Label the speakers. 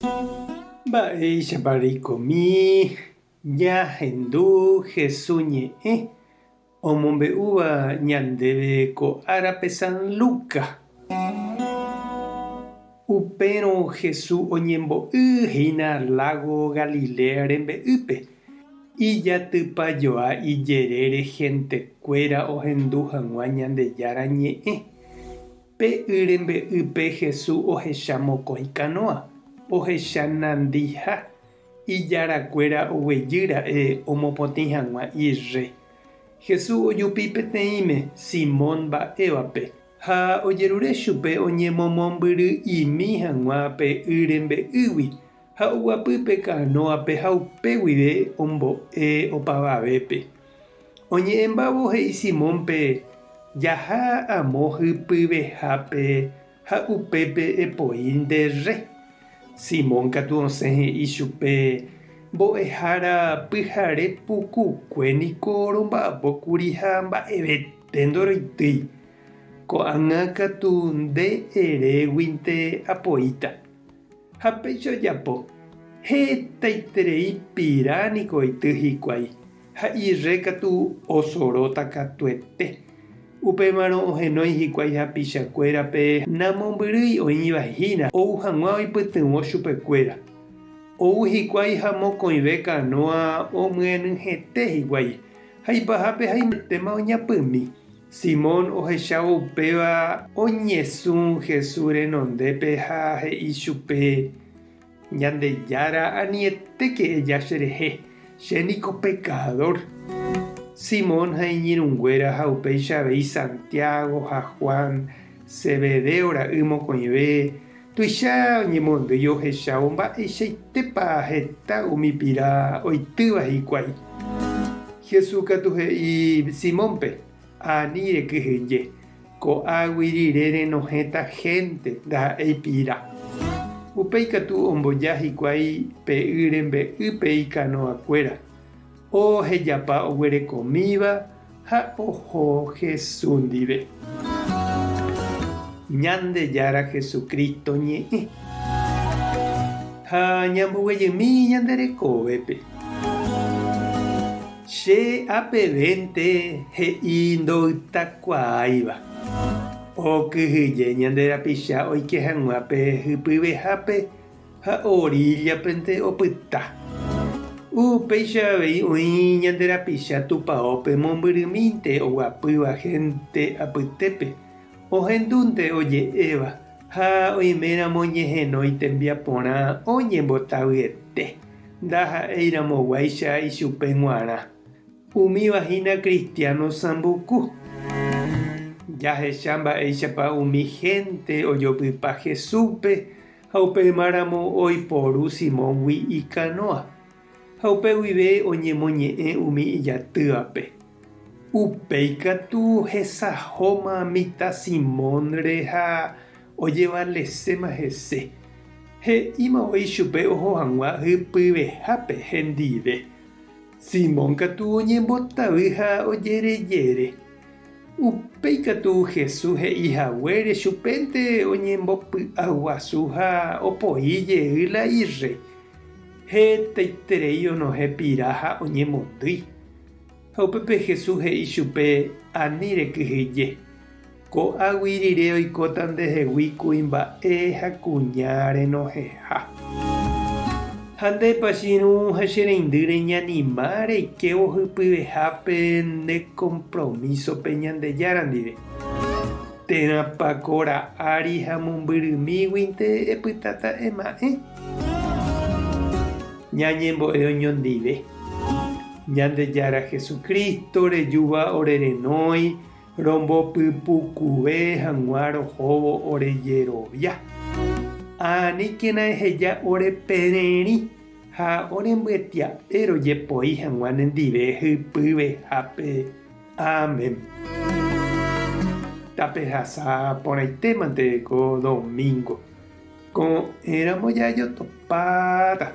Speaker 1: Mba'éichapa reikomi ñahendu Hesu ñe'ẽ omombe'úva ñandéve ko árape San Lucas? Upérõ Hesu oñembo'y hína lágo Galilea rembe'ýpe, ijatypajoa ijerére hentekuéra ohendu hag̃ua Ñandejára ñe'ẽ. Pe y rembe'ýpe Jesús ohecha mokõi kanóa, ohecha nandiha ijarakuéra oguejy ra'e omopotĩ hag̃ua irre. Jesús ojupi peteĩme, Simón mba'évape, ha ojerure chupe oñemomombyry'imi hag̃ua pe y rembe'ýgui, ha oguapy pe kanóape ha upe guive ombo'e opavavépe. Oñe'ẽmbávo he'i Simónpe, Jaha amo hypyvehápe ha upépe epoi nde rre. Simón katu osẽ he'i chupe, Mbo'ehára pyhare pukukue niko romba'apo kuri ha mba'evete ndoroitýi. Ko'ág̃a katu nde eréguinte apoíta. Ha péicha ojapo, hetaiterei pira niko oity hikuái, ha irre katu osoróta katuete. Upémarõ ohenói hikuái hapichakuérape namombyrýi oĩva hína ou hag̃ua oipytyvõ chupekuéra. Ou hikuái ha mokõive kanóa omyenyhẽte hikuái, ha ipahápe haimetéma oñapymi. Simón ohechávo upéva oñesũ Jesús renondépe ha he'i chupe, Ñandejára anietéke eja cherehe, che niko pekadór. Simón ha iñirũnguéra ha upéicha avei Santiago ha Juan, Zebedeo ra'y mokõive, tuicha oñemondýi ohechávo mba'eichaitépa heta umi pira oitýva hikuái. Jesús katu he'i Simónpe, Ani rekyhyje, ko'águi rire renohẽta hénte ndaha'éi pira. Upéi katu omboja hikuái pe y rembe'ýpe ikanoakuéra, ohejapa oguerekomíva ha oho Jesús ndive. Ñandejára Jesucristo ñe'ẽ. Ha ñamboguejymi ñande rekovépe. Che apevénte he'i ndoytakuaáiva. Okyhyje ñande rapicha oike hag̃ua pe hypyvehápe ha oríllapente opyta. Upéicha avei oĩ ñande rapicha tupaópe mombyrymínte oguapýva hénte apytépe, ohendúnte oje'éva ha oiméramo ñehenói tembiaporã oñembotavyete, ndaha'eiramoguáicha ichupe g̃uarã. Umíva hína kristiáno sãmbuku. Jahecha mba'éichapa umi hénte ojopypa Jesúspe ha upémaramo oiporu Simóngui ikanóa, ha upe guive oñemoñe'ẽ umi ijatývape. Upéi katu hesahóma mitã Simónre ha ojevaleséma hese. He'íma voi chupe oho hag̃ua hypyvehápe hendive. Simón katu oñembotavy ha ojerejere. Upéi katu Jesús he'i haguére chupénte oñembopy'aguasu ha opoi jey la irréi. Hetaiterei onohẽ pira ha oñemondýi. Ha upépe Jesús he'i chupe, Ani rekyhyje. Ko'águi rire oikóta ndehegui kuimba'e ha kuña renohẽha. Ha ndépa che irũ ha che reindy reñanima reikévo hypyvehápe nde kompromísope Ñandejára ndive? Térãpa kora ári ha mombyrymíguinte epytáta ema'ẽ? Ñañembo'e oñondive. Ñandejára Jesucristo rejúva ore renói Rombopypukuve hag̃ua rohóvo ore jerovia. Aníkena eheja ore pererĩ ha orembyetia'e rojepoi hag̃ua nendive hypyvehápe. Amén. Tapehasa porãitémante ko domingo. Ko'ẽramo jajotopáta.